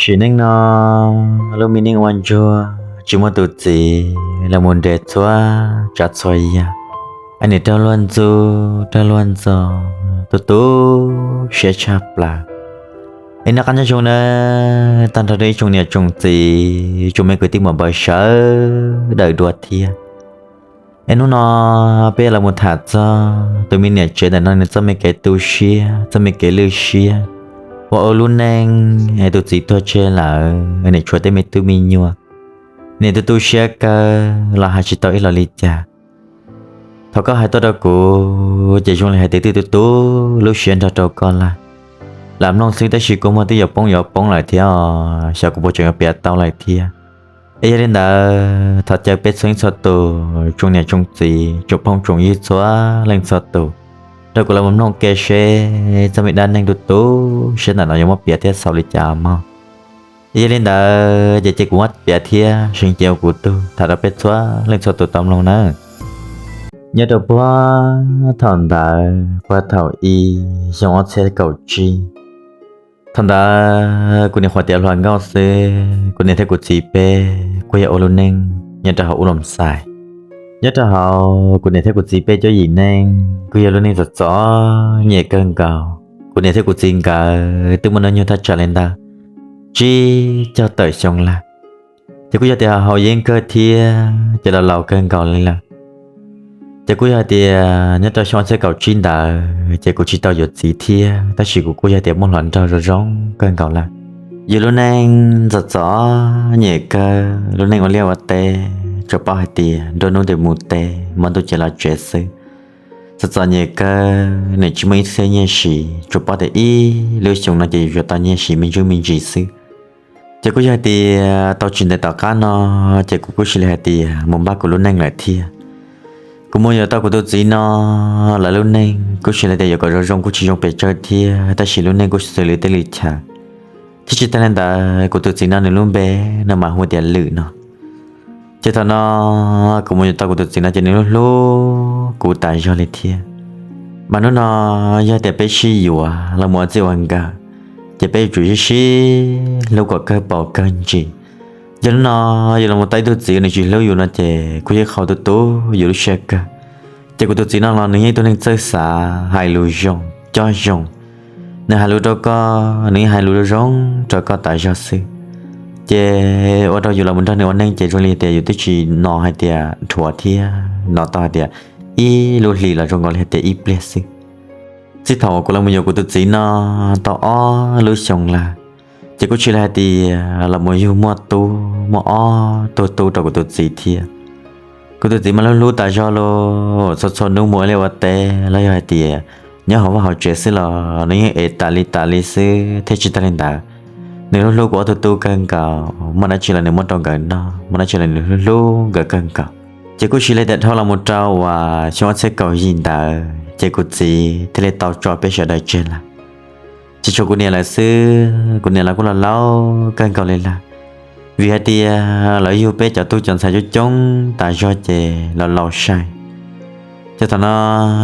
Sim neej no lub me neej ua ntsuag tsis muaj tus txiv los mus nres txhua tsav txhua yam, es nim raug luag ntxub raug luag ntxov tu tu siab tshaj plaws. Es noj qab nyob zoo nawb tag nrho rau ib tsoom niam tsoom txiv tsoom me kwv tij muam npawg sawv daws dua thiab. Es hnub no peb yuav los mus tham txog tus me niam tsev ntawm no nws txoj me kev tu siab txoj me kev lwj siab uas ua lub neej es tus txiv tuag tseg lawm, nws tshuav tej me tub me nyuam, nws tu tu siab kawg los hais tsis tau ib los li cas. Thaum koj hais tuaj rau kuv ces zoo li hais tias twb tu tu lub siab nrog rau koj lawm. Lam mloog xwb tab sis kua muag twb yuav poob yuav poob lawm thiab os, xyov kuv puas tseem yuav piav tau lawm thiab. Es yog li ntawd thov caw peb txhua leej txhua tus, tsoom niam tsoom txiv tsoom phooj tsoom ywg txhua leej txhua tus, rau kuv los mus mloog ke seb txoj me dab neeg tu tu siab ntawm no yuav muab piav thiab xaus li cas mog. Yog li ntawd ces cia kuv muab piav thiab seev cia kuv tug tham rau peb txhua leej txhua tus tau mloog nawb. Nyob rau puag thaum ntawd puag thaum ib xyoo ob txhiab kaum tsib, thaum ntawd kuv nim qhuav tiav hluas nkauj xwb, kuv niam thiab kuv txiv peb kuj yog ua lub neej nyob rau hauv ub Loos Xais. Nyob rau hauv kuv niam thiab kuv txiv peb cuab yim neej kuj yog lub neej txom txom nyem kawg nkaus. Kuv niam thiab kuv txiv nkawd twb muaj hnub nyoog thaj tsam li ntawd tsib caug tawm xyoo lawm, ces kuj yog tias haus yeeb kawg thiab ces los laus kawg nkaus li lawm. Ces kuj yog hais tias nyob rau xyoo ob txhiab kaum tsib ntawd ces kuv tsis tau yuav txiv thiab, tab sis kuv kuj yog tias muaj hluas nraug zoo zoo kawg nkaus lawm. Yus lub neej txom txom nyem kawg, lub neej ua liaj ua teb, tsuas paub hais tias nruab hnub ces mus teb, hmo ntuj ces los tsev xwb. Txom txom nyem kawg, nws tsis muaj ib txhiab nyiaj siv, tsuas paub tias ib lub xyoo no ces yus yuav tau nyiaj siv me ntsuj me ntsis xwb. Ces kuj yog hais tias tau tsis ntev tom qab no, ces kuv kuj cia li hais tias mus npaj kuv lub neej lawm thiab. Kuv mus yuav tau kuv tus txiv no, lawv lub neej kuj cia li tias yuav kom zoo zoo kuj tsis zoo pes tsawg thiab, tab sis lub neej kuj xws li tej li chaw. Thiab tsis tag li ntawd kuv tus txiv no nws lub npe no mas hu tias Lwm no. Ces thaum no kuv mus yuav tau kuv tus txiv no ces nws hlub hlub kuv tas zog li thiab. Mas hnub no yog tias peb sib yuav los mus ua txij ua nkawm, ces peb yuav tsum sib sib hlub kom kawg paus kawg ntsis. Yog hnub no yus los mus tau ib tug txiv nws tsis hlub yus no ces kuj yeej qhau tu tu yus lub siab kawg. Ces kuv tus txiv no los nws yeej ib tug neeg txawj xav, hais lus zoo, coj zoo. Nws hais lus rau koj, nws yeej hais lus zoo zoo rau koj tas zog xwb. Ces ua rau yus los mus nrog nws ua neej ces zoo li tias yus twb tsis hnov hais tias dhuav thiab hnov tau hais tias ib lub hlis los zoo nkaus li hais tias ib pliag xwb. Txij thaum kuv los mus yuav kuv tus txiv no tau ob lub xyoo lawm, ces kuj cia li hais tias los mus yug muaj tub, muaj ob tug tub rau kuv tus txiv thiab. Kuv tus txiv mas hlub hlub tas zog los txhua txhua hnub mus ua liaj ua teb los yog hais tias nyob hauv vaj hauv tsev xwb los nws yeej ev tas li tas li xwb thiab tsis tag li ntawd, nws hlub hlub kuv ob tug tub kawg nkaus, muaj dab tsi los nws muab rau nkawd noj, muaj dab tsi los nws hlub hlub nkawd kawg nkaus. Ces kuj cia li tias dhau los mus rau uas xyoo ob txhiab kaum yim ntawd ces kuv txiv thiaj li tau tso peb sawv daws tseg lawm. Ces tshuav kuv niam lawm xwb, kuv niam los kuj laus laus kawg nkaus li lawm, vim hais tias lawv yug peb cov tub cov ntxhais coob coob tas zog ces los laus sai. Ces thaum no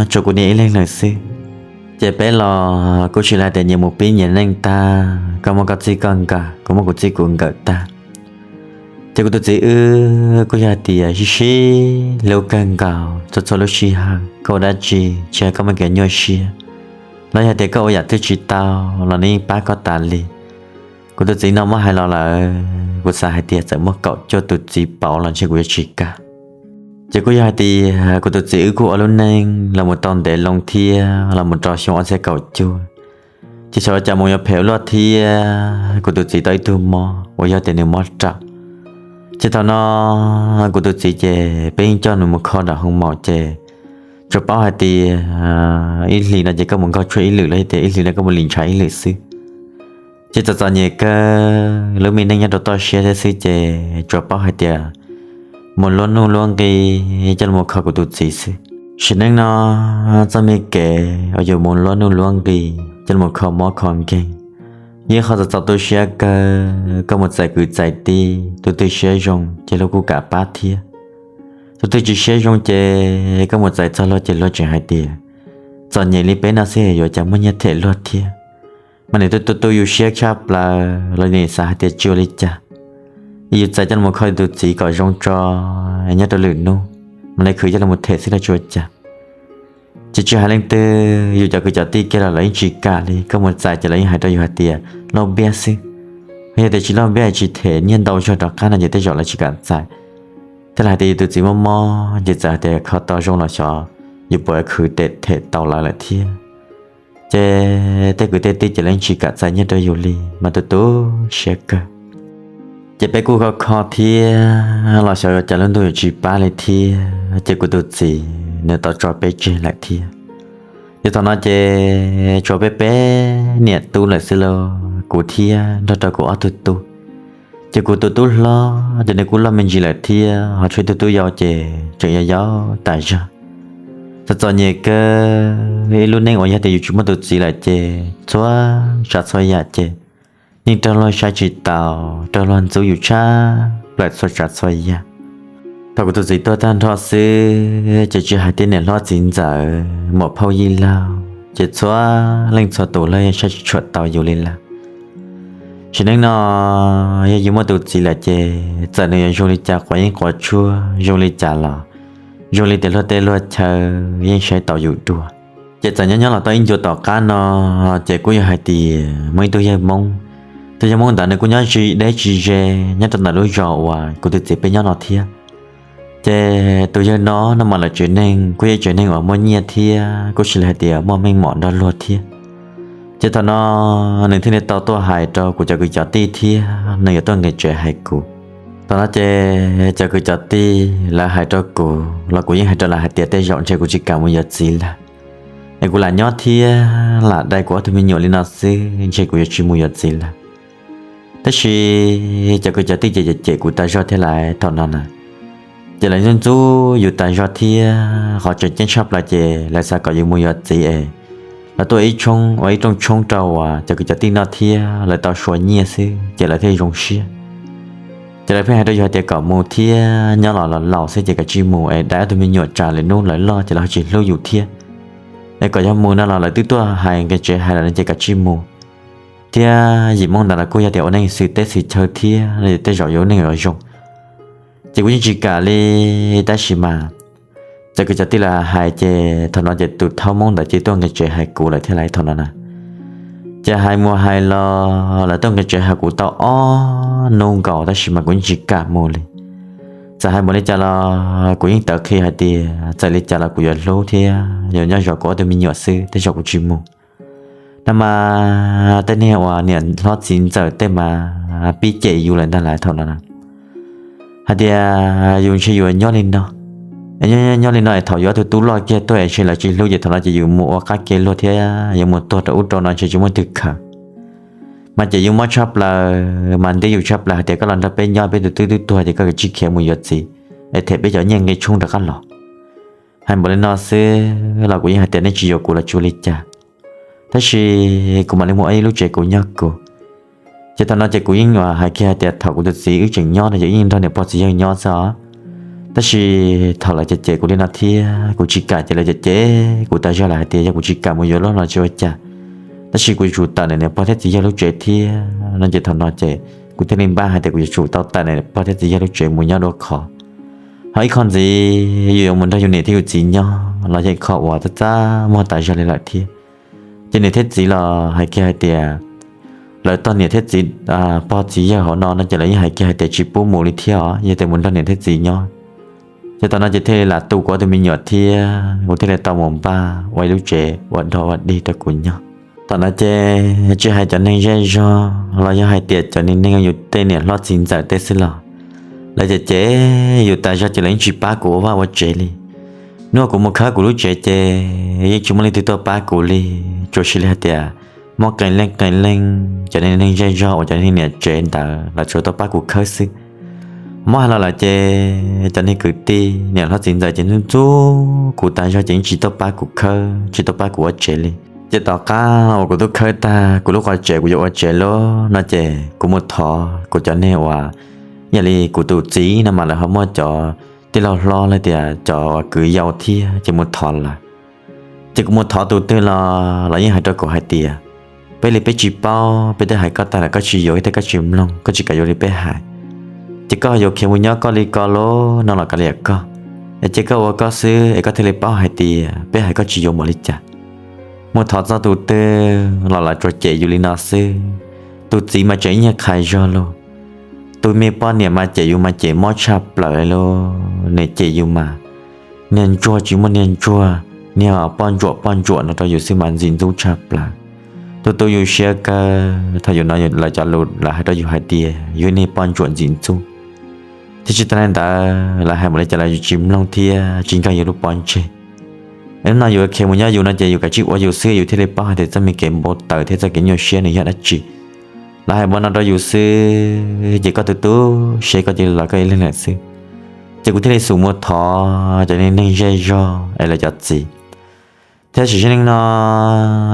tshuav kuv niam ib leeg lawm xwb. Ces peb los kuj cia li hais tias nyias mus pib nyias neej tag, koj muaj koj txij koj nkawm, kuv muaj kuv txij kuv nkawm tag. Ces kuv tus txiv wb kuj yog hais tias sib sib hlub kawg nkaus txhua txhua lub sij hawm, koj ua dab tsi tsis hais koj muaj kev nyuaj siab los yog tias koj ua yam twg tsis tau los nws yeej pab koj tas li. Kuv tus txiv no muab hais los lawm kuv xav hais tias txawm muaj kaum cuaj tus txiv pauv los ntshe kuv yuav tsis kam. Ces kuj yog hais tias kuv tus txiv wb kuj ua lub neej los mus tau ntev loo thiab los mus rau xyoo ob txhiab kaum cuaj, ces xyov ua cas mus yuav phem luaj thiab kuv tus txiv tau ib tug mob uas yog tias nws mob raum. Ces thaum no kuv tus txiv ces peb yeej coj nws mus kho nram hoo maum ces tsuas paub hais tias ib hlis no ces koj mus nkaug tshuaj ib lwm los yog tias ib hlis no koj mus lim ntshav ib lwm xwb. Ces txom txom nyem kawg, lub me neej nyob rau toj siab thiab xwb ces tsuas paub hais tias mus luab nuj luab nqi coj los kho kuv tus txiv xwb. Sim neej no txoj me kev uas yus mus luab nuj luab nqi coj los kho mob kho nkeeg, yeej qhov txom txom tu siab kawg. Koj mus txais kwv txais tij, tus twg siab zoo ces luag kuj kam pab thiab, tus twg tsis siab zoo ces koj mus txais txog luag ces luag tseem hais tias txom nyem li peb no xwb yuav cas muaj nyiaj them luag thiab. mas nws twb tu tu yus siab tshaj plaws los nws xav hais tias tsis ua li cas, yus txais coj los kho tus txiv kom zoo tso, nyob rau lwm hnub mam li khwv coj los them xwb los tsis ua cas. Ces tsis hais leej twg, yus cov kwv cov tij kiag los lawv yeej tsis kam li, koj mus txais ces lawv yeej hais rau yus hais tias loj npiab xwb. Yog tias tsis loj npiab tsis them nyiaj ntau zog rov qab no ces tej zaum lawv tsis kam txais. Thiab lawv hais tias yus tus txiv mob mob ces txawm hais tias kho tau zoo los xyov yus puas khwv tem them tau lawv lawm thiab. Ces tej kwv tej tij ces lawv yeej tsis kam txais nyiaj rau yus li mas tu tu siab kawg. Ces peb kuj kho kho thiab los xyov yuav cas lub ntuj yuav tsis pab li thiab ces kuv tus txiv nws tau tso peb tseg lawm thiab. Ces thaum no ces tshuav peb peb niam tub lawm xwb los kuv thiab nrog rau kuv ob tug tub. Ces kuv tus tub hlob ces nws kuj loj me ntsis lawm thiab ho tshuav ib tug tub yau ces tseem yau yau tas zog. Txom txom nyem kawg, ib lub neej uas yog tias yus tsis muaj tus txiv lawm ces txhua tsav txhua yam ces yeej raug luag saib tsis taus, raug luag ntxub yus tshaj plaws txhua tsav txhua yam. Thaum kuv tus txiv tuag tag nrho xwb ces tsis hais tej niam hlob txiv ntxawm muam phauj yij laug ces txhua leej txhua tus los yeej saib tsis tshua tau yus li lawm. Sim neej no yog yus muaj tus txiv lawm ces txawm nws yuav zoo li cas quav yeeb quav tshuaj zoo li cas los zoo li tias luag tej luag chaw yeej saib tau yus dua. Ces txawm nyob nyob los tau ib ncua tom qab no ces kuj yog hais tias muaj ib tug yawg Hmoob. Tus yawg Hmoob ntawd nws kuj nyob tsis deb tsis ze nyob rau ntawm lub zos uas kuv tus txiv peb nyob no thiab. Ces tus yawg no no mas lawv tsev neeg kuj yog ib tsev neeg uas muaj nyiaj thiab kuj sis li hais tias muaj meej mom nrog luag thiab. Ces thaum no nws thiaj li tau tuaj hais rau kuv cov kwv cov tij thiab nws yuav tuaj nqis tsev hais kuv. Thaum no ces cov kwv cov tij lawv hais rau kuv los kuv yeej hais rau lawv hais tias tej zaum ntshe kuv tsis kam mus yuav txiv lawm, es kuv lam nyob thiab lam dai kuv ob tug me nyuam li no xwb ntshe kuv yuav tsis mus yuav txiv lawm. Tab sis cov kwv cov tij ces cem kuv tas zog thiab lawm thaum no na. Ces lawv ntxub ntxub yus tas zog thiab qhov tseem ceeb tshaj plaws ces lawv xav kom yus mus yuav txiv es lawv tuaj ib tshoob ua ib rooj tshoob rau uas cov kwv cov tij noj thiab lawv tau suav nyiaj xwb ces lawv thiaj zoo siab. Ces lawv pheej hais rau yus hais tias kom mus thiab nyob los los laus xwb ces kav tsij mus es dai ob tug me nyuam tsam lwm hnub lawv loj ces lawv ho tsis hlub yus thiab. Es kom yog mus no los lawv twb tuaj hais nqis tsev hais lawm no ces kav tsij mus. Thiab yim Hmoob ntawd los kuj yog tias ua neej xwm teb xwm chaw thiab no tej zaum yuav ua neej yuav zoo. Ces kuv yeej tsis kam li, tab sis mas cov kwv cov tij lawv hais ces thaum no ces tus thaub Hmoob ntawd ces tuaj nqis tsev hais kuv lawm thiab lawm thaum no na. Ces hais mus hais los lawv tuaj nqis tsev hais kuv tau ob hnub nkaus tab sis mas kuv yeej tsis kam mus li. Txawm hais mus li cas los kuv yeej tawv qhi hais tias txawm li cas los kuv yuav hlub thiab yuav nyob zov kuv ob tug me nyuam xwb tej zaum kuv tsis mus. No mas tej niag uas niam hlob txiv ntxawm tej mas pib cem yus lawm ntag lawm thaum no na. Hais tias yus ntshe yuav nyob li no, nyob li no es thaum yus ob tug tub loj kiag tuaj es ntshe lawv tsis hlub ces thaum no ces yus mus ua qab ke luag thiab yuav mus tuag rau ub rau no ntshe tsis muaj twg khaws. Mas cem yus mob tshaj plaws mas ntib yus tshaj plaws hais tias koj los nrog peb nyob peb tus tub twb tuag ces koj kav tsij khiav mus yuav txiv es them peb cov nyiaj nqi tshoob rov qab los. Hais npaum li no xwb los kuv yeej hais tias nej tsis yuav kuv los tsis ua li cas, tab sis kuv mam li mus ua ib lub tsev kuv nyob kuv. Ces thaum no ces kuv yeej hais kiag hais tias thaum kuv tus txiv wb tseem nyob no ces wb yeej nrog niam pog txiv yawg nyob xwb os. Tab sis thaum lawv cem cem kuv li no thiab kuv tsis kam ces lawv cem cem kuv tas zog lawm hais tias yog kuv tsis kam mus yuav luag los tsis ua cas, tab sis kuv yuav tsum tawm ntawm niam pog thiab txiv yawg lub tsev thiab no ces thaum no ces kuv thiaj li npaj hais tias kuv yuav tsum tau tawm ntawm niam pog thiab txiv yawg lub tsev mus nyob dua qhov. Ho ib qho ntxiv yus yuav mus nrog yus niam thiab yus txiv nyob los yog ib qho uas txaj txaj muag tas zog li lawm thiab. Ces niam thiab txiv los hais kiag hais tias lawv tog niam thiab txiv, pog txiv yawg hauv no no ces lawv yeej hais kiag hais tias tsis pub mus li thiab os, yog tias mus nrog niam thiab txiv nyob. Ces thaum no ces thiaj li lam tu kuv ob tug me nyuam thiab kuv thiaj li tau mus npaj ua ib lub tsev ua dog ua dig rau kuv nyob. Thaum no ces tsis hais cov neeg zej zog los yog hais tias cov neeg yus tej niam hlob txiv ntxawm tej xwb los lawv cem cem yus tas zog ces lawv yeej tsis pab kuv ua vaj ua tsev li. Hnub uas kuv mus khawb kuv lub tsev ces yeej tsis muaj leej twg tuaj pab kuv li, tsuas sis li hais tias muab qee leej qee leej cov neeg zej zog uas cov niam tsev ntawd lawv tsuas tuaj pab kuv khawb xwb. Muab hais los lawm ces cov niag kwv tij niam hlob txiv ntxawm ces ntxub ntxub kuv tas zog ces yeej tsis tuaj pab kuv khawb tsis tuaj pab kuv ua tsev li. Ces tom qab uas kuv twb khawb tag kuv lub qhov tsev kuv yuav ua tsev lawm no ces kuv mus thov kuv cov niag uas yog li kuv tus txiv no mas lawv ho muaj cov tij laug hlob los tias cov uas kwv yau thiab ces mus thov lawv. Ces kuv mus thov tus twg los lawv yeej hais rau kuv hais tias Peb li peb tsis paub, peb twb hais koj tag lawm koj tsis yuav thiab koj tsis mloog, koj tsis kam yuav li peb hais. Ces koj ho yuav khiav mus nyob koj li ko los no los kav liam koj, es cia koj ua koj xwb es koj thiaj li paub hais tias peb hais koj tsis yuav npaum li cas. Mus thov txog tus twg los lawv tsuas cem yus li no xwb. Tus txiv mas tseem ib nyuag qhais zog lug. Tus me poj niam mas cem yus mas cem mob tshaj plaws li, nws cem yus mas niag ntsuag tsis muaj niag ntsuag, niag poj ntsuam poj ntsuam no rau yus xwb mas ntxim ntxub tshaj plaws. Tus tu yus siab kawg thaum yus hnov lawv cov lus lawv hais rau yus hais tias yus niag poj ntsuam ntxim ntxub. Thiab tsis tas li ntawd lawv hais npaum li cas los yus tsis mloog thiab tsis nkag yus lub pob ntseg. Hnub no yus khiav mus nyob yus no ces yus kav tsij ua yus xwb yus thiaj li paub hais tias txoj me kev npau taws thiab txoj kev nyuaj siab nws yog dab tsi. Lawv hais npaum no rau yus xwb ces koj tu tu siab koj cia li los koj ib leeg lawm xwb. Ces kuv thiaj li xub mus thov cov neeg zej zog es lawv cov txiv. Thiab sim neej no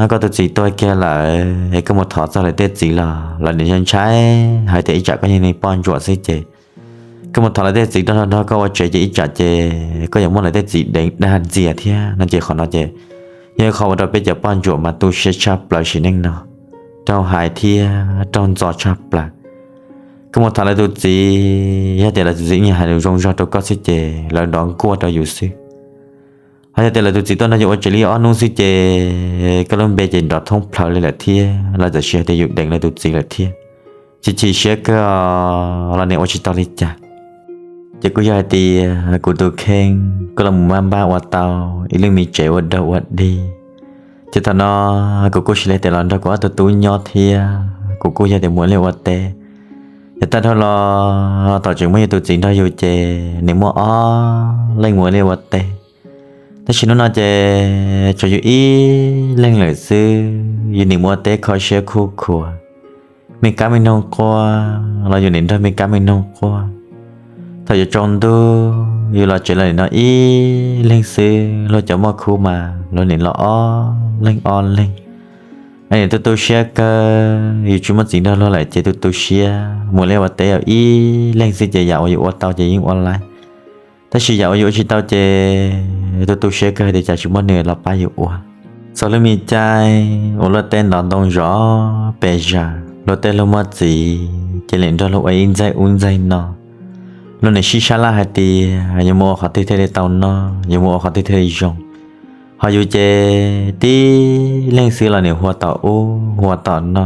koj tus txiv tuag kiag lawm es koj mus thov txog lawv tej txiv los lawv nim ntshai hais tias ib tsam koj yog neeg poj ntsuam xwb ces koj mus thov lawv tej txiv rau nrog koj ua tsev ces ib tsam ces koj yuav muab lawv tej txiv deev dag ntxias thiab no ces qhov no ces yog ib qho ua rau peb cov poj ntsuam mas tu siab tshaj plaws sim neej no, raug hais thiab raug ntxo tshaj plaws. Koj mus thov lawv tus txiv, yog tias lawv tus txiv ib nyuag hais lus zoo zog rau koj xwb ces lawv nrov nkuaj rau yus xwb. Ho yog tias lawv tus txiv tuaj nrog yus ua tsev li ob hnub xwb ces koj lub npe ces nrov thoob plaws li lawm thiab lawv txawm sis hais tias yus deev lawv tus txiv lawm thiab. Ces chim siab kawg los nim ua tsis tau li cas. Ces kuj yog hais tias kuv tus kheej kuj los mus maj npab ua tau ib lub me tsev ua dog ua dig. Ces thaum no kuv kuj sis li tias los nrog kuv ob tug tub nyob thiab kuv kuj yog tias mus ua liaj ua teb. Ces tag dhau los thaum tseem muaj yus tus txiv nrog yus ces nim muaj ob leeg mus ua liaj ua teb. Tab sis hnub no ces tshuav yus ib leeg lawm xwb, yus nim mus ua teb kho siab khuj khuav. Me kab me noog quaj los yus nim nrog me kab me noog quaj. Thaum yuav tsaus ntuj yus los tsev los nim no ib leeg xwb, luag cov muaj khub mas luag nim los ob leeg ob leeg. Nim tu tu siab kawg, yus tsis muaj txiv nrog luag lawm ces tu tu siab, mus liaj ua teb ib leeg xwb ces yam uas yus ua tau ces yeej ua laib. Tab sis yam uas yus ua tsis tau ces tu tu siab kawg hais tias cas tsis muaj nws los pab yus ua. Txog lub me caij uas luaj teb ntov ntoo zov pes zaws, luag tej luag muaj txiv ces nim nrog luag ua ib ntxaig ub ntxaig no. Luag nim sib sab laj hais tias yuav mus ua qhov twg thiaj li tau noj, yuav mus ua qhov twg thiaj li zoo. Ho yus ces tib leeg xwb los nim hua tom ub hua tom no,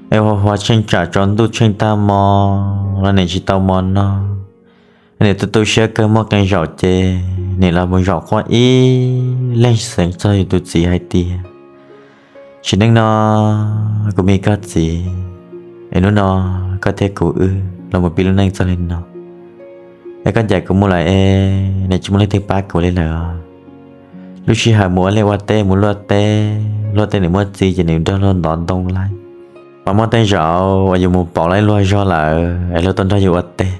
es hua hua tsheej tsam tsaus ntuj tsheej tag hmo los nim tsis tau hmo noj. Nim tu tu siab kawg, muaj qee zaum ces nim los mus zaum quaj ib leeg xeev txog yus tus txiv hais tias, sim neej no kuv me koj txiv, es hnub no koj thiab kuv wb los mus pib lub neej txog li no, es koj ncaim kuv mus lawm es nim tsis muaj leej twg pab kuv li lawm. Lub sij hawm mus ua liaj ua teb mus luaj teb, luaj teb nim muaj txiv ces nim nrog luag ntov ntoo laij. Mas muaj tej zaum uas yus mus pauv laij luag zog lawm es luag tuaj nrog yus ua teb,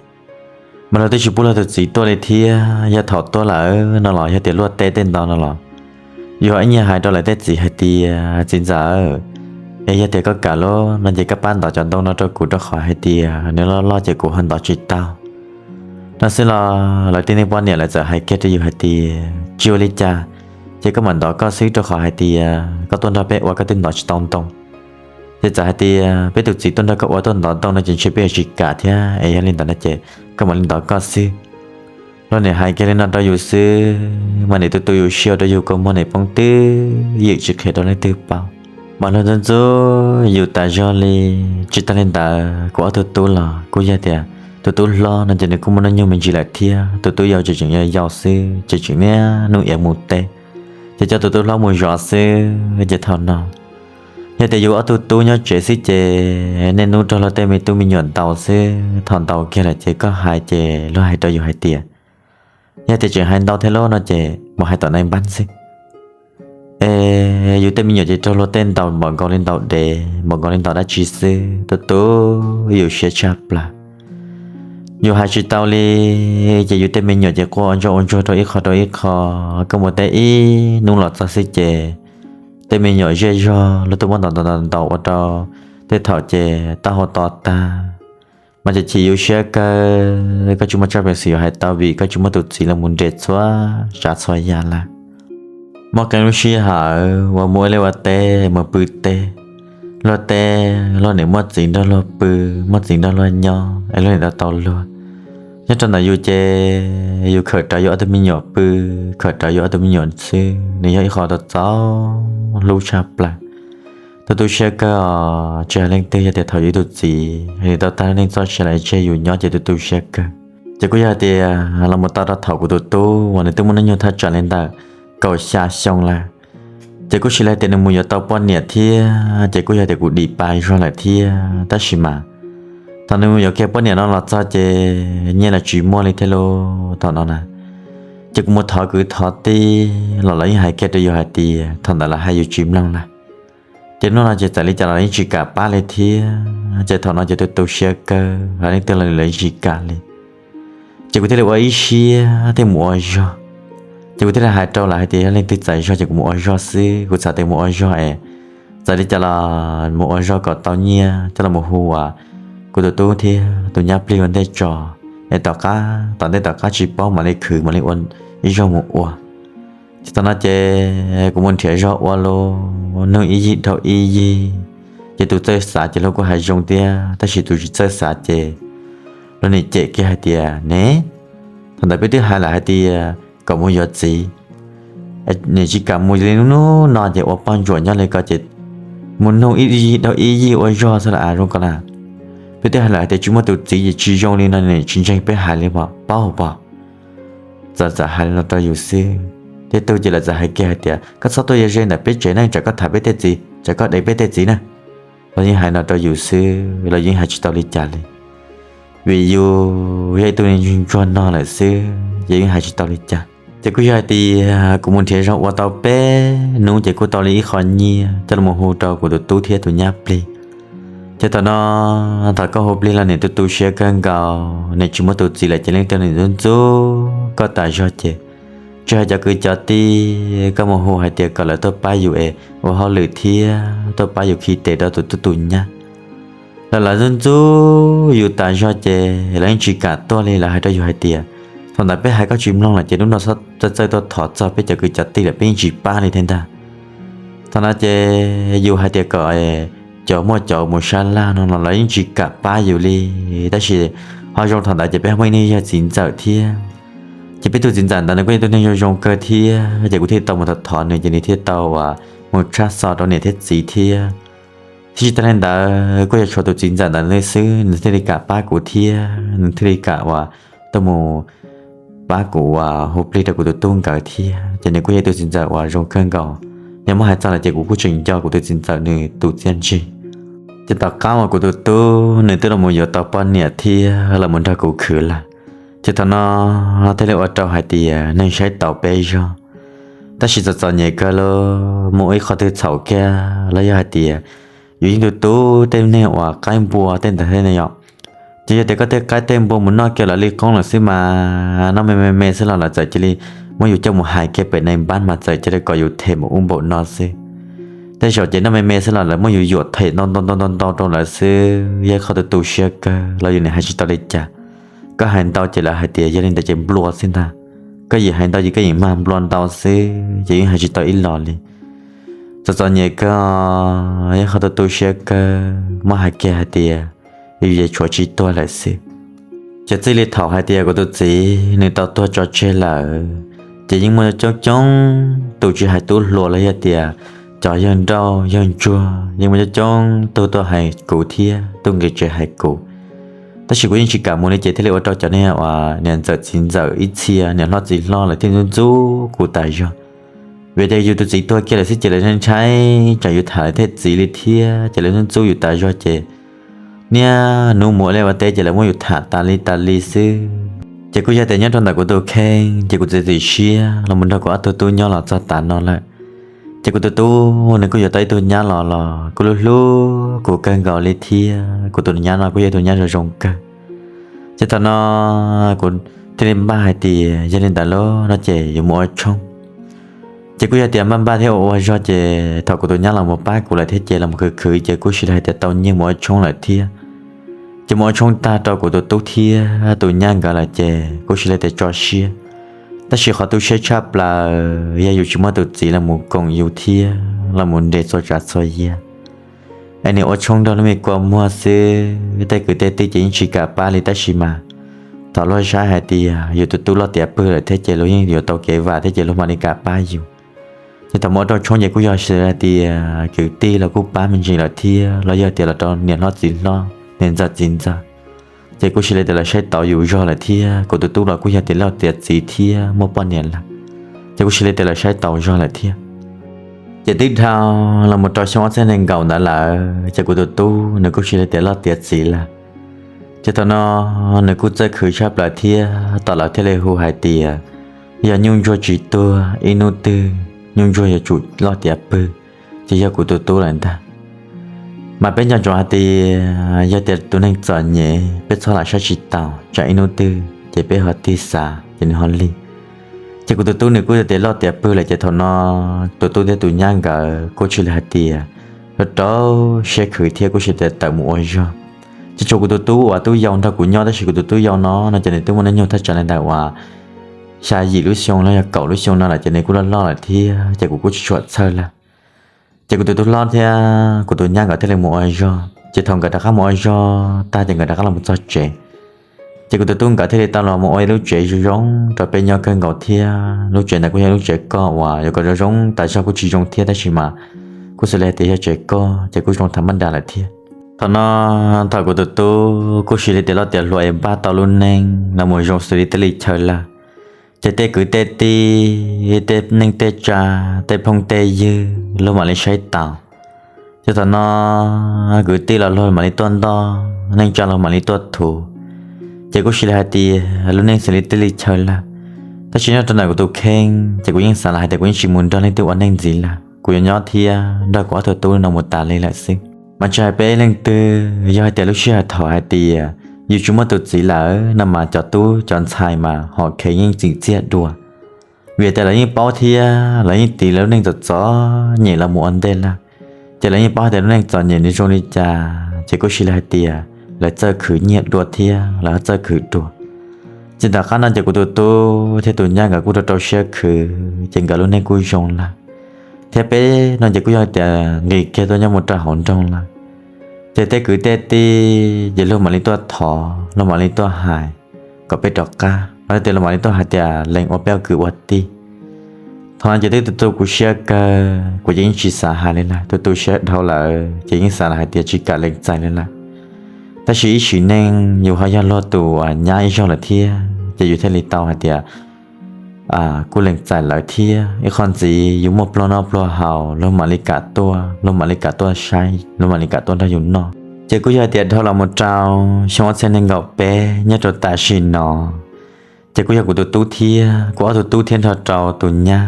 mas luag twb tsis pub luag tus txiv tuaj li thiab. Yog thaum tuaj lawm no los yog tias luaj teb tej ntov no los yus ho ib nyuag hais rau lawv tej txiv hais tias, txiv ntxawm, es yog tias koj kam los no ces koj pab ntov cov ntoo no rau kuv rau qhov hais tias nws loj loj ces kuv ho ntov tsis tau no xwb los lawv tej niag poj niam lawv txawm hais kiag rau yus hais tias tsis ua li cas, ces koj mam ntov koj xwb rau qhov hais tias koj tuaj nrog peb ua koj twb ntov tsis tau ntoo. Ces txawm hais tias peb tus txiv tuaj nrog koj ua tuaj ntov ntoo no ces ntshe peb yuav tsis kam thiab, es yog li ntawd no ces koj mam li ntov koj xwb. Luag nim hais kiag li no rau yus xwb mas nim tu tu yus siab ua rau yus kua muag nim poob twb ywm tsis qhia rau leej twg paub. Mas luag ntxub ntxub yus tas zog li. Tsis tas li ntawd kuv ob tug tub los kuj yog tias tus tub hlob no ces nws kuj muaj hnub nyoog me ntsis lawm thiab, tus tub yau ces tseem yau yau xwb ces tseem niaj hnub iav mus teb, ces coj tus tub hlob mus zov xwb. Ces thaum no yog tias yus ob tug tub nyob tsev xwb ces niaj hnub raug luag tej me tub me nyuam ntaus xwb, thaum ntaus kiag lawm ces koj hais ces luag hais rau yus hais tias, yog tias tseem hais ntau thiab lub no ces mus hais tom nai npab xwb. Es yus tej me nyuam ces raug luag tej ntaus npaum nkaus li ntaus dev npaum nkaus li ntaus dab tsi xwb, tu tu yus siab tshaj plaws. Yus hais tsis tau li, ces yus tej me nyuam ces quaj ua ntsuag ua ntsuag rau ib qho rau ib qho. Koj mus teb ib hnub los txog xwb ces tej me nyuam zej zog luag twb muab ntaus ntaus ntaus ua rau tej thaum ces taub hau to tag. Mas ces chim yus siab kawg, koj tsis muaj tsaj peev xwm yuav hais tau vim koj tsis muaj tus txiv los mus nres txhua tsav txhua yam lawm. Muaj qee lub sij hawm uas mus ua liaj ua teb mus pw teb, luag tej, luag niam muaj txiv nrog luag pw, muaj txiv nrog luag nyob es luag niam tau tau luag. Nyob rau ntawm yus ces yus khawm rawv yus ob tug me nyuam pw, khawm rawv yus ob tug me nyuam xwb, nws yog ib qho tau txaus hlub tshaj plaws. Tu tu siab kawg os, tsis hais leej twg yog tias thaum yus ib tug txiv nws tau tag lub neej txoj sia lawm tseg yus nyob ces tu tu siab kawg. Ces kuj yog hais tias los mus tau rau thaum kuv tus tub uas nws twb muaj hnub nyoog thaj tsam li ntawm kaum xya xyoo lawm, ces kuj sis li hais tias nws mus yuav tau poj niam thiab ces kuj yog tias kuv dim pa zog lawm thiab. Tab sis mas thaum nws mus yuav kiag poj niam no los txog ces nyiaj los tsis muaj li thiab lauj thaum no na. Ces kuv mus thov kwv thov tij los lawv yeej hais kiag rau yus hais tias thaum ntawd lawv hais yus tsis mloog lawm. Ces hnub no ces txawm li cas los yeej tsis kam pab li thiab. Ces thaum no ces tu tu siab kawg, hais leej twg los lawv yeej tsis kam li. Ces kuv thiaj li ua ib siab thiaj mus ua zog. Ces kuv thiaj li hais rau lawv hais tias yog leej twg txais zog ces kuv mus ua zog xwb, kuv txhais tes mus ua zog es txawm li cas los mus ua zog kom tau nyiaj coj los mus hu uas kuv tus tub thiab tus nyab plig ua ntej tso, es tom qab tom ntej tom qab tsis paub mam li khwv mam li ua ib zaug mus ua. Ces thaum no ces kuv mus nrhiav zog ua los nug ib yig dhau ib yig, ces tus txawj xav ces luag kuj hais zoo thiab, tab sis tus tsis txawj xav ces luag nim cem kiag hais tias ne, thaum ntawd peb twb hais lawm hais tias kom mus yuav txiv, nim tsis kam mus li, hnub no ces ua poj ntsuam nyob li ko ces mus nug ib yig dhau ib yig ua zog xwb los a zoo ko na. Peb twb hais lawm hais tias tsis muaj tus txiv ces tsis zoo li no, nim tsis ntseeg peb hais li os, paub pom. Txawm txawm hais li no rau yus xwb, thiab tug ces lawv txawm hais kiag hais tias koj txhob tuaj ze ze ntawm peb tsev na, tsam koj tham peb tej txiv, tsam koj deev peb tej txiv na. Los yeej hais no rau yus xwb los yeej hais tsis tau li cas li, vim yus yog ib tug neeg ntsuag no lawm xwb ces yeej hais tsis tau li cas. Ces kuj yog hais tias kuv mus nrhiav zog ua tau peb hnub ces kuj tau li ib qho nyiaj coj los hu rau kuv tus tub thiab tus nyab plig. Ces thaum no, thaum koj hu plig los nim tu tu siab kawg nkaus, nim tsis muaj tus txiv lawm ces leej twg los ntxub ntxub koj tas zog ces tsis hais cov kwv cov tij, koj mus hu hais tias kom lawv tuaj pab yus es ua hauj lwm thiab tuaj pab yus khi tes rau tus tub tus nyab los lawv ntxub ntxub yus tas zog ces lawv yeej tsis kam tuaj li. Lawv hais rau yus hais tias thaum ntawd peb hais koj tsis mloog lawm ces hnub no txawj txawj tuaj thov txog peb cov kwv cov tij lawm peb yeej tsis pab li thiab ntag. Thaum no ces yus hais tias kom cov muaj cov mus sab laj no los lawv yeej tsis kam pab yus li. Tab sis ho zoo thaum ntawd ces peb ho muaj ib niag yog txiv ntxawm thiab. Ces peb tus txiv ntxawm ntawd nws kuj yog tus neeg zoo zoo kawg thiab, ces kuv thiaj tau mus thov thov nws ces nws thiaj tau uas mus tshaj xov rau niam thiab txiv thiab. Thiab tsis tas li ntawd kuj yog tshuav tus txiv ntxawm ntawd xwb nws thiaj li kam pab kuv thiab nws thiaj li kam uas tuaj mus pab kuv uas hu plig rau kuv tus tub nkawd thiab. Ces nws kuj yog tus txiv ntxawm uas zoo kawg nkaus, yog muab hais txog lawm ces kuv kuj tseem nco kuv tus txiv ntxawm nws tus txiaj ntsig. Ces tom qab uas kuv tus tub nws twb los mus yuav tau poj niam thiab los mus nrog kuv khwv lawm, ces thaum no thiaj li ua rau hais tias neeg saib taus peb zog. Tab sis txom txom nyem kawg los muaj ib qhov twg txhaum kiag los yog hais tias yus yeej tu tub tej neeg uas qaib npua tej ntawd thiab ne yom. Ces yog tias koj tej qaib tej npua mus noj kiag lawv li qoob lawm xwb mas, noj me me me xwb los lawv txawm cia li muab yus coj mus hais kiag pem nais npab mas txawm cia li kom yus them mus ub npaum no xwb. Tej zaum ces noj me me xwb los lawv muab yus yuam them ntau ntau ntau ntau ntau rau lawv xwb, yog ib qho tu tu siab kawg los yus nim hais tsis tau li cas. Koj hais ntau ces lawv hais tias yog li ntawd ces nplua xwb ntag. Koj yim hais ntau ces koj yim mag nplua ntau xwb ces yeej hais tsis tau ib los li. Txom txom nyem kawg, yog qhov tu tu siab kawg, muab hais kiag hais tias yus yeej tshuav tsis tuag lawm xwb. Ces txij li thaum hais tias kuv tus txiv nws tau tuag tso tseg lawm, ces yeej muaj coob coob tus tsis hais tub hluas los yog tias cov yawg nrauj yawg ntsuag yeej muaj coob coob tug tuaj hais kuv thiab tuaj nqis tsev hais kuv. Tab sis kuv yeej tsis kam mus li ces thiaj li ua rau cov niag uas niam ntxawm txiv ntxawm ib txhia niam hlob txiv hlob lawv thiaj ntxub ntxub kuv tas zog. Vim tias yus tus txiv tuag kiag lawm xwb ces lawv ntshai tsam yus tham lawv tej txiv li thiab ces lawv ntxub ntxub yus tas zog ces niaj hnub mus ua liaj ua teb ces lawv muab yus tham tas li tas li xwb. Ces kuj yog tias nyob rau ntawm kuv tus kheej ces kuv txiav txim siab los mus nrog kuv ob tug tub nyob los txog tav no lawm. Ces kuv tus tub nws kuj yuav tau ib tug nyab los los kuj hlub hlub kuv kawg nkaus li thiab. Kuv tus nyab no kuj yog ib tug nyab zoo zoo kawg. Ces thaum no kuv thiaj li npaj hais tias yog li ntawd lauj no ces yuav mus ua tshoob. Ces kuj yog tias npaj npaj thiab ua ua zog ces thaum kuv tus nyab los mus pab kuv lawm thiab ces los mus khwv khwv ces kuj sis li hais tias tau nyiaj mus ua tshoob lawm thiab. Ces mus ua tshoob tag rau kuv tus tub thiab tus nyab nkawd lawm ces kuj sis li tias tso siab. Tab sis qhov tu siab tshaj plaws yog yus tsis muaj tus txiv los mus koom yus thiab los mus nres txhua tsav txhua yam. Es niag ua tshoob nrog lub me kua muag xwb, tej kwv tej tij ces yeej tsis kam pab li tab sis mas thaum luag saib hais tias yus tus tub loj tiav pwg lawm thiab ces luag yeej yuav tau kev vam thiab ces luag mam li kam pab yus. Ces thaum mus ua rau tshoob ces kuj yog xws li hais tias kwv tij los kuj pab me ntsis lawm thiab los yog tias los rau niam hlob txiv hlob niam ntxawm txiv ntxawm, ces kuj xws li tias lawv saib taus yus zog lawm thiab. Kuv tus tub los kuj yog tias loj tiav txiv thiab muaj poj niam lawm, ces kuj xws li tias lawv saib taus zog lawm thiab. Ces twb dhau los mus rau xyoo ob txhiab nees nkaum ntawd lawm ces kuv tus tub nws kuj xws li tias loj tiav txiv lawm. Ces thaum no nws kuj txawj khwv tshaj plaws thiab tom lawv thiaj li hu hais tias yog nyuj ntsuag tsis tuag ib hnub twg nyuj ntsuag yuav tsum loj tiav pwg, ces yog kuv tus tub lawm ntag. Mas peb nco ntsoov hais tias yog tias tus neeg txom nyem peb txhob lam saib tsis taus, tsam ib hnub twg ces peb ho tig xav ces nws ho lig. Ces kuv tus tub nws kuj yog tias loj tiav pwg lawm ces thaum no tus tub thiab tus nyab nkawd kuj xws li hais tias rau rau siab khwv thiab kuj xws li tias tawm mus ua zog. Ces tshuav kuv tus tub uas tub yau nrog kuv nyob tab sis kuv tus tub yau no no ces nws twb muaj hnub nyoog thaj tsam li ntawm uas xya yim lub xyoo los yog kaum lub xyoo no lawm ces nws kuj loj loj lawm thiab ces kuv kuj tsis tshua txhawj lawm. Ces kuv tus tub hlob thiab kuv tus nyab nkawd thiaj li mus ua zog ces thaum nkawd rov qab mus ua zog tag ces nkawd rov qab los mus txog tsev. Ces kuv tus tub nkawd thiaj li tau los mus ua ib lub tsev zoo zoo rau peb nyob kawg nkaus thiab. Lub tsev ntawd kuj yog lub tsev koj uas yuav kom zoo zoo tas zog kuj tsis zoo thiab tab sis mas kuj xws li hais tias yog tsev koj ces kuj zoo tham mab das lawm thiab. Thaum no thaum kuv tus tub kuj xws li tias loj tiav hluas es npaj tau lub neej los mus zoo xws li tej li chaw lawm, ces tej kwv tej tij, tej neej tej tsa, tej phooj tej ywg luag mam li saib taus. Ces thaum no kwv tij los luag mam li tuaj ntoj, neej tsa los mam li tuaj thuv. Ces kuj xws li hais tias lub neej xws li tej li chaw lawm, tab sis nyob rau ntawm kuv tus kheej ces kuv yeej xav lawm hais tias kuv yeej tsis mus nrog leej twg ua neej ntxiv lawm, kuv yuav nyob thiab nrog kuv ob tug tub no mus tas li lawm xwb. Mas tsis hais peb leej twg, yog hais tias lub sij hawm thaum hais tias yus tsis muaj tus txiv lawm no mas cov tub cov ntxhais mas hom khev yeej txim txiaj dua. Vim tias lawv yeej paub thiab lawv yeej tiv lawv lub neej txom txom nyem los mus ua ntej lawm, ces lawv yeej paub hais tias lub neej txom nyem nws zoo li cas ces kuj xws li hais tias lawv txawj khwv nyiaj dua thiab lawv txawj khwv dua. Ces tom qab no ces kuv tus tub thiab tus nyab nkawd kuj rau rau siab khwv ces nkawd lub neej kuj zoo lawm. Thiab peb no ces kuj yog tias nqis kiag tuaj nyob mus rau hauv nroog lawm, ces tej kwv tej tij ces luag mam li tuaj thov, luag mam li tuaj hais kom peb rov qab, los tias luag mam li tuaj hais tias lees ua peb ua kwv ua tij. Thaum no ces twb tu tu kuv siab kawg, kuv ces yeej tsis xav hais li lawm, tu tu siab dhau lawm ces yeej xav lawm hais tias tsis kam lees txais li lawm. Tab sis ib sim neej yus ho yog luag tus nyab ib zaug lawm thiab ces yus thiaj li tau hais tias kuj lees txais lawv thiab. Ib qho ntxiv yus muaj pluag noj pluag haus luag mam li kam tuaj, luag mam li kam tuaj saib, luag mam li kam tuaj nrog yus noj. Ces kuj yog hais tias dhau los mus rau xyoo ob txhiab nees nkaum peb nyob rau tam sim no, ces kuj yog kuv tus tub thiab kuv ob tug tub thiab nrog rau tus nyab.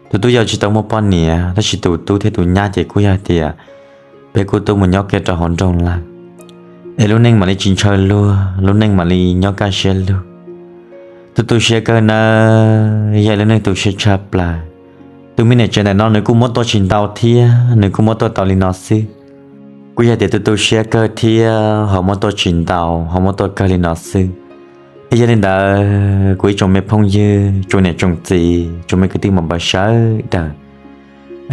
Tus tub yau tsis tau muaj poj niam tab sis tus tub thiab tus nyab ces kuj yog hais tias peb kuj tuaj mus nyob kiag rau hauv nroog lawm, es lub neej mam li tsis ntshaw luag, lub neej mam li nyob kaj siab lug. Tu tu siab kawg nawb, yog lub neej tu siab tshaj plaws. Tus me niam tsev ntawm no nws kuj muab tuaj tsis ntau thiab nws kuj muab tuaj tau li no xwb. Kuj yog tias tu tu siab kawg thiab ho muab tuaj tsis ntau ho muab tuaj kawg li no xwb. Es yog li ntawd kuv ib tsoom me phooj ywg, tsoom niam tsoom txiv, tsoom me kwv tij muam npawg sawv daws,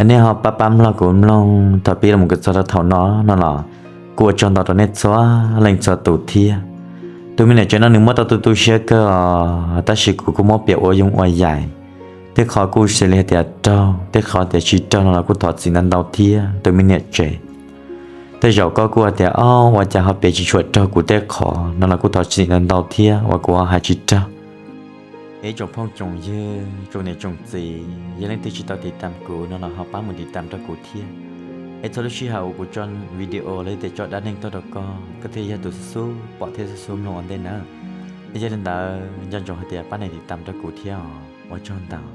nej ho pab pab mloog kuv mloog thaum pib los mus txog rau thaum no no los kuj ua tsaug ntau rau nej txhua leej txhua tus thiab. Tus me niam tsev no nws muab tau tu tu siab kawg os, tab sis kuv kuj muab piav ua yooj ua yaim. Tej qhov kuj xws li hais tias raug, tej qhov tias tsis raug no los kuj thov txim ntau ntau thiab tus me niam tsev. Tej zaum koj kuj hais tias, o, ua cas ho piav tsis tshua raug kuv tej qhov no los kuj thov txim ntau ntau thiab uas kuv ho hais tsis raug. Es ib tsoom phooj tsoom ywg, tsoom niam tsoom txiv, yog leej twg tsis tau tiv tam kuv no los ho pab mus tiv tam rau kuv thiab. Es txhua lub sij hawm uas kuv tso video los yog tias tso dab neeg tuaj rau koj, koj thiaj yog tus xub xub pom thiab xub xub mloog ua ntej nawb. Es yog li ntawd nco ntsoov hais tias pab nias tiv tam rau kuv thiab os, ua tsaug ntau.